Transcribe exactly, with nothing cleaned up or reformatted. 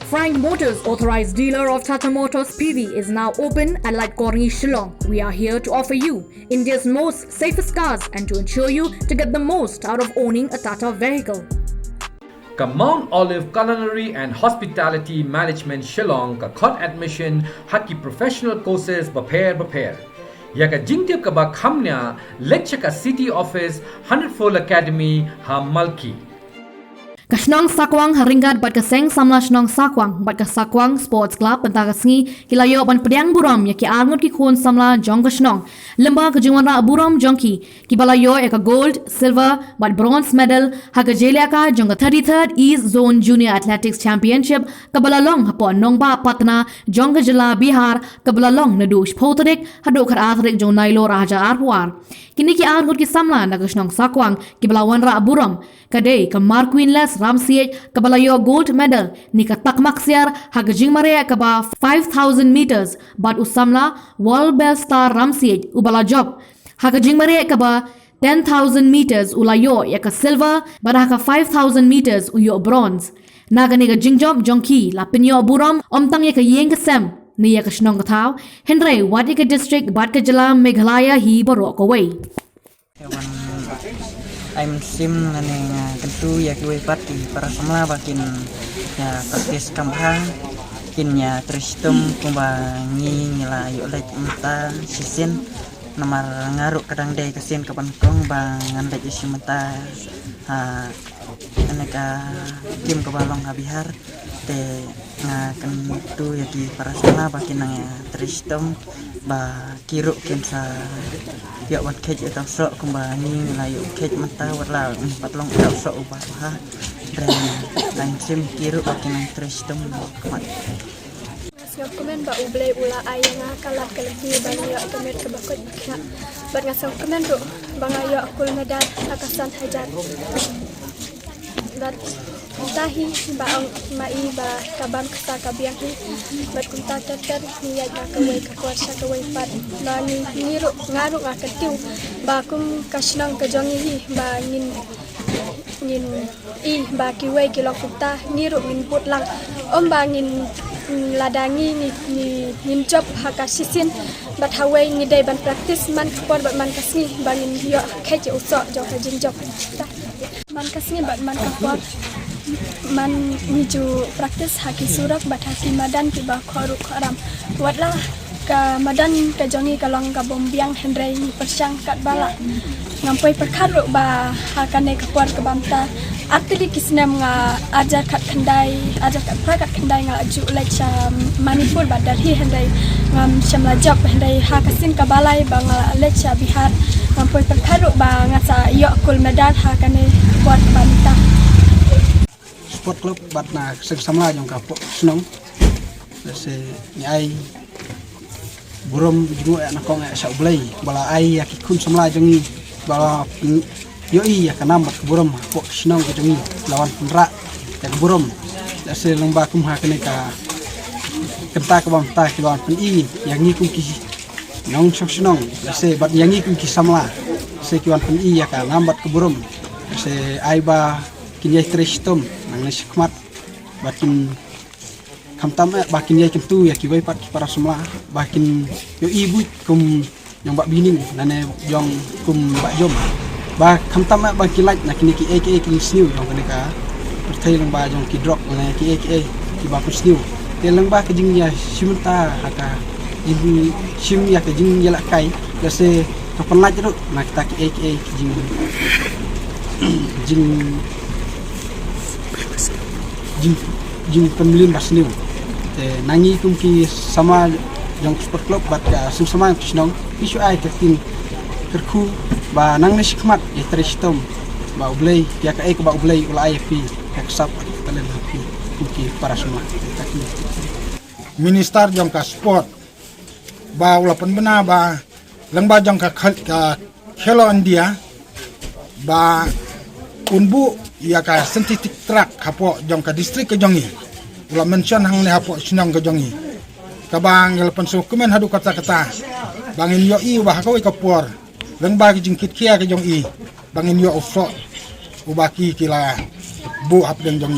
Frank Motors, authorized dealer of Tata Motors P V, is now open at Laitkor Ni, Shillong. We are here to offer you India's most safest cars and to ensure you to get the most out of owning a Tata vehicle. Ka Mount Olive Culinary and Hospitality Management Shillong ka khot admission ha ki professional courses bapher bapher. Ïa ka jingtip kaba kham nia, leit sha ka City Office, Hundred Fold Academy ha Malki. Ka shnong Sakwang ha ryngkat bad ka seng samla shnong Sakwang bad ka Sakwang Sports Club mynta ka sngi ki la ïoh ban pdiang burom ïa ki arngut ki khun samla jong ka shnong lyngba ka jingwanrah burom jong ki, kiba la ïoh ïa ka gold, silver bad bronze medal ha ka jingïalehkai jong ka thirty-third East Zone Junior Athletics Championship kaba la long hapoh nongbah Patna jong ka jylla Bihar, kaba la long naduh shiphew tarik haduh khatar tarik jong u Naiïong ar hajar arphew ar. Kine ki arngut ki samla na ka shnong Sakwang kiba la wanrah burom ka dei ka Marquinless Ramsiej kaba la ïoh gold medal, ne ka takma ksiar ha ka jingmareh kaba five thousand meters, bad u samla World Best Star Ramsiej uba la jop ha ka jingmareh kaba ten thousand meters u la ïoh ïa ka silver, bad ha ka five thousand meters u ïoh bronze. Na kane ka jingjop jong ki la pynïoh burom ym tang ïa ka ïing ka sem ne ïa ka shnong ka thaw, hynrei wat ïa ka district bad ka jylla Meghalaya hi baroh kawei. Ïa wan ai mynsiem lane nga kyntu ïa kiwei pat ki para samla ba kin ïa practice kam bha, kin ïa trei shitom kumba ngi ngi la ïoh leit mynta shisien. Namar nga ruh ka dang dei ka sien kaba nyngkong ba ngan leit sha mynta ha kane ka game kaba long ha Bihar. Te nga kyntu ïa ki para samla ba kin nang ïa trei shitom ba ki ruh kin sa ïoh ban kheit ïa uta u soh kumba ngi la ïoh kheit mynta, wat la um pat long uta u soh uba bha. Te nga ai mynsiem ki ruh ba kin nang trei shitom khmat. Nga sngewkmen ba U Blei u la ai ïa nga ka lad ka lynti ban ïoh ka met kaba khuid ba khlaiñ. Bad nga sngewkmen ruh ba nga ïoh gold medal ha ka san hajar. Bad kumta hi ba ong ma i ba ka bam ka sa ka biang hi. Bad kumta ter ter ngi ïaid na kawei ka por sha kawei pat. Ba ngi, ngi ruh, nga ruh nga kyntiew ba kum ka shnong ka jong ngi hi ba ngin, ngin i ba kiwei ki long kumta, ngi ruh ngin bud lang. Ym ba ngin, lada ngi, ngi, ngi, ngin jop ha ka shisien bad ha wei, ngi dei ban practice man ka por bad man ka sngi ba ngin ïoh kheit ïa u soh jong ka jingjop. Man ka sngi bad man ka por man ngi ju practice ha ki surok bad ha ki madan kiba khohruh khohram. Wat la ka madan ka jong ngi ka long kabym biang, hynrei ngi pyrshang katba lah. Ngam poi pyrkhat ruh ba ha kane ka por kaba mynta, ar tylli ki snem, nga ar hajar khatkhyndai, ar hajar khatphra khatkhyndai nga la ju leit sha Manipur bad Delhi, hynrei ngam shym la jop, hynrei ha ka sien kaba lai ba nga la leit sha Bihar, ngam poi pyrkhat ruh ba nga sa ïoh gold medal ha kane ka por kaba mynta. Sport club bad na ka seng samla jong ka pok shnong. Lehse ngi ai burom jingmut ïa na kong ïa sha U Blei ba la ai ïa ki khun samla jong ngi ba la pyn-, ïohi ïa ka nam bad ka burom ha pok shnong ka jong ngi, la wan pynrah ïa ka burom. Lehse lyngba kum ha kane ka kynta kaba mynta ki la wan pyni ïa ngi kum ki nongshong shnong, lehse bad ïa ngi kum ki samla, lehse ki wan pyni ïa ka nam bad ka burom. Lehse ai ba kin ïai trei shitom nangne shakhmat, ba kin khamtam eh ba kin ïai kyntu ïa kiwei pat ki para samla ba kin ïohi buit kum jong Bah Bining lane jong kum Bah Jom, ba khamtam eh ba kin lait na kine kiei kiei ki jingsniew jong kane ka pyrthei lyngba jong ki drug lane kiei kiei kiba pynsniew. Te lyngba ka jingïashim bynta ha ka jingshim ïa ka jingïalehkai, lehse ka pynlait ruh na kita kiei kiei ki jing, jing, jing, jingpynmlien basniew. Te na ngi kum ki samla jong sport club bad ka seng samla jong ki shnong, phi shu ai ka ktien kyrkhu ba nangne shakhmat ïa trei shitom ba U Blei, ïa kaei kaba U Blei u la ai ïa phi, ïa ka sap ka talent ha phi kum ki para samla. Minister jong ka sport ba u la pynbna ba lyngba jong ka khel-, ka Khelo India ba un buh ïa ka synthetic track hapoh jong ka district ka jong ngi. U la mention hangne hapoh shnong ka jong ngi. Kaba ngi la pynsngewkmen haduh katta katta ba ngin ïohi ba ha kawei ka por lyngba ka jingkitkhia ka jong i ba ngin ïoh u soh uba ki ki la buh hapdeng jong ngi.